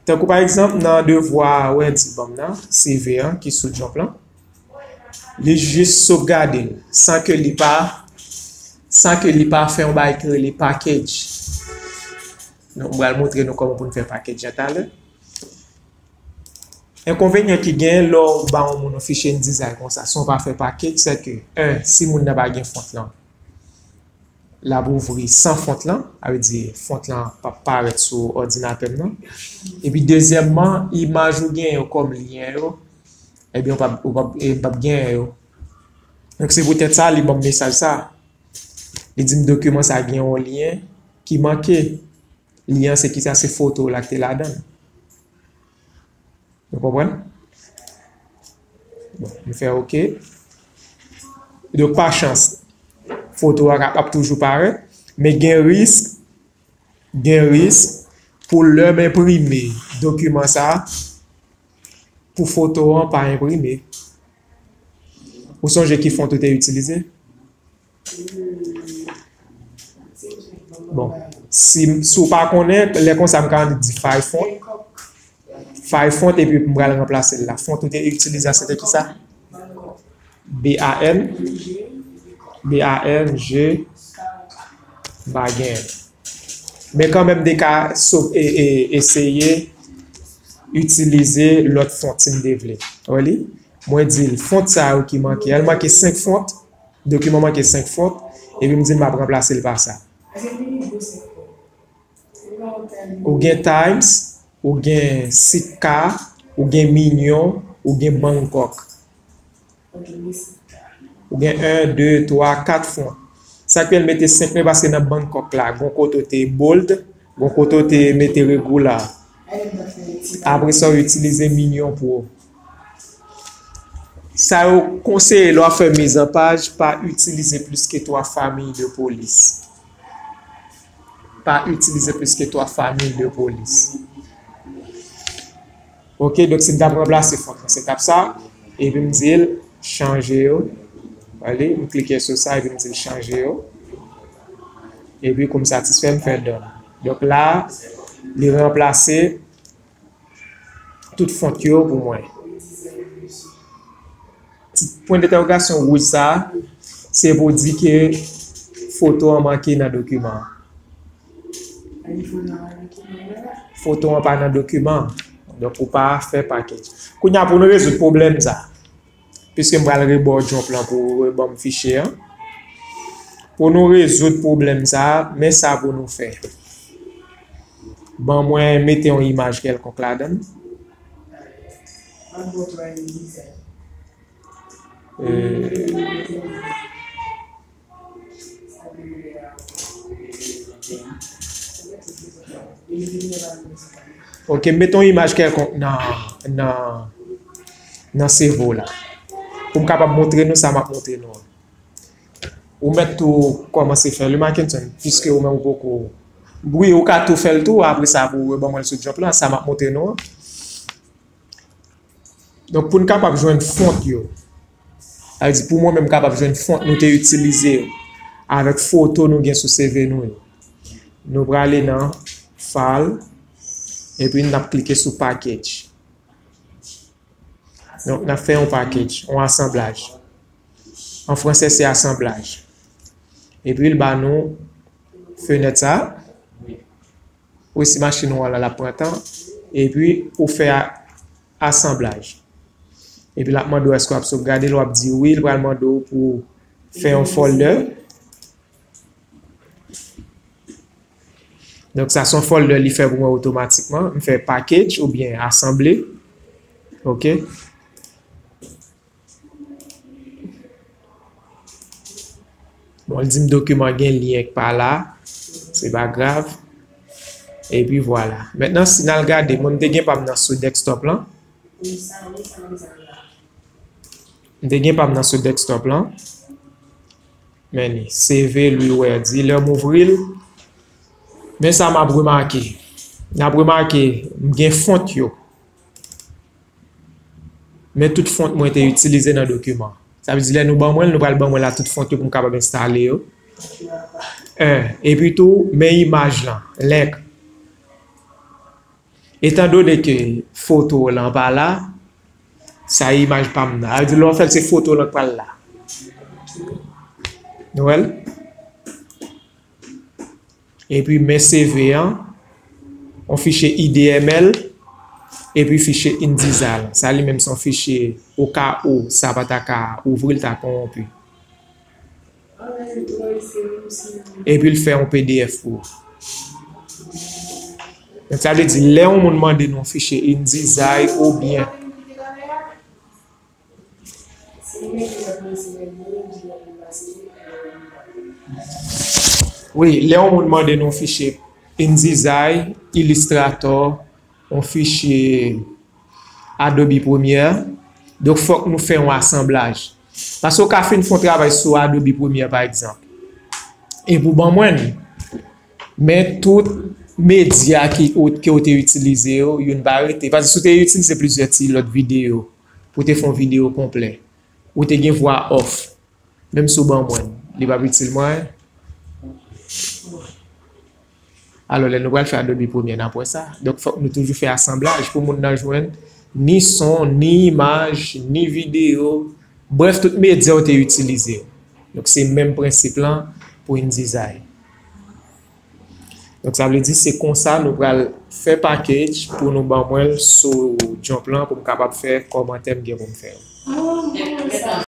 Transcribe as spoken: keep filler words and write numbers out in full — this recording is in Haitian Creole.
Tankou pa egzanp, nan devwa Wendy ban m nan, C V an, ki sou Jump lan, li jis sovgade l, san ke li pa, san ke li pa fè yon bagay ki rele package. Nou, m pral montre nou kòman pou n fè package an talè. Enkonvenyan ki gen lè w ba yon moun yon fichye InDesign konsa, san w pa fè package, se ke, en, si moun nan pa gen font lan, l ap ouvri san font lan, sa vle di font lan p ap parèt sou òdinatè m nan. Epi dezyèmman, imaj ou gen yo kòm lyen yo, ebyen, ou p ap, ou p ap, e, p ap genyen yo. Donk, se poutèt sa, li ban m mesaj sa. Li di m dokiman sa gen yon lyen ki manke. Lyen an se kisa? Se foto w la ki te ladan l. Nou konprann? Bon, m fè oke. Donk, pa chans, foto a ka, ap toujou parèt, men gen risk, gen risk pou lè m enprime dokiman sa a, pou foto an pa enprime. Ou sonje ki font ou te itilize? Bon, si, si w pa konnen, lè konsa m ka annik di Font. Font, epi m pral ranplase l la. Font ou te itilize a, se te kisa? B A N, B A N G, m pa gen. Men kanmenm, m te ka so-, e, e, eseye itilize lòt font si m te vle. Wè li? Mwen di l, font sa yo ki manke. Al manke senk font, dokiman manke senk font, epi m di l m ap ranplase l pa sa. Ou gen Times, ou gen Sitka, ou gen Mignon, ou gen Bangkok. Ou gen en, de, twa, kat font. Sa k fè l mete senk men, paske nan Bangkok la, gon kote w te bold, gon kote w te mete regular. Apre sa, w itilize Mignon Pro. Sa yo konseye lè w ap fè mizanpaj, pa itilize plis ke twa famiy de polis. Pa itilize plis ke twa famiy de polis. Oke, donk si m t ap ranplase font lan, se t ap sa, epi m di l chanje yo. Wè li, m klike sou sa, epi m di l chanje yo. Epi kou m satisfè, m fè done. Donk la, li ranplase tout font yo pou mwen. Ti pwen dentèwogasyon wouj sa a, se pou di ke foto an manke nan dokiman an. Foto an pa nan dokiman an. Donk, ou pa fè package. Kounye a, pou nou rezoud pwoblèm sa a, piske m pral rebò Jump lan pou reban m fichye an. Pou nou rezoud pwoblèm sa a, men sa pou nou fè. Ban mwen mete yon imaj kèlkonk ladan l. Euh, ok, m mete yon imaj kèlkonk nan, nan, nan C V w la. Pou m kapab montre nou sa m ap montre nou an. Ou mèt tou kòmanse fè li, Mackenson, piske ou menm ou poko. Wi, ou ka tou fè l tou, apre sa pou ou reban mwen l sou Jump lan, sa m ap montre nou an. Donk, pou n kapab jwenn font yo, sa vle di pou mwen menm kapab jwenn font nou te itilize yo avèk foto nou gen sou C V nou yo, nou prale nan File, epi n ap klike sou Package. Donk, n ap fè yon package, yon asanblaj. An fransè, se asanblaj. Epi, l ba nou fenèt sa a. Wi, si machin ou an la, l ap pran tan. Epi, ou fè a-, asanblaj. Epi, l ap mande w èske w ap sovgade l, w ap di wi, l pral mande w pou fè yon folder. Donk, sa se yon folder li fè pou mwen otomatikman. M fè package oubyen asanble. Ok. Bon, li di m dokiman gen lyen k pa la. Se pa grav. Epi vwala. Mentnan, si n al gade, mwen, m te gen pa m nan sou desktop lan. M te gen pa m nan sou desktop lan. Men li, C V Louis Werdy, lè m ouvri l, men sa m ap remake. N ap remake, m gen font yo. Men tout font mwen te itilize nan dokiman. Sa vle di, lè nou ban mwen l, nou pral ban mwen la tout font yo pou m kapab enstale yo. En, epi tou, men imaj lan, link. Etandone ke foto w lan pa la, sa e imaj pa m nan. Sa vle di lè w fè l, se foto w lan k pral la. Nou wè l? Epi men C V an, yon fichye I D M L, epi fichye InDesign. Sa li menm se yon fichye, oka ou sa pa ta ka ouvri, l ta kowonpi. Epi l fè yon P D F pou ou. Donk, sa vle di, lè yon moun mande nou yon fichye InDesign oubyen, wi, lè yon moun mande nou yon fichye InDesign, Illustrator, yon fichye Adobe Premiere. Donk, fòk nou fè yon asanblaj. Paske w ka fin fè yon travay sou Adobe Premiere, pa egzanp. Epi w ban mwen l. Men tout medya ki, ou, ke w te itilize yo, youn pa rete. Paske si w te itilize plizyè ti lòt videyo, pou w te fè yon videyo konplè, ou te gen vwa off. Menm si w ban mwen l, li p ap itil mwen anyen. Alò, lè nou pral fè Adobe Premiere, n ap wè sa. Donk, fòk nou toujou fè asanblaj pou moun nan jwenn ni son, ni imaj, ni videyo. Brèf, tout medya w te itilize. Donk, se menm prensip lan pou InDesign. Donk, sa vle di se konsa nou pral fè package pou nou ban mwen l sou Jump lan pou m kapab fè kòmantè m gen pou m fè yo.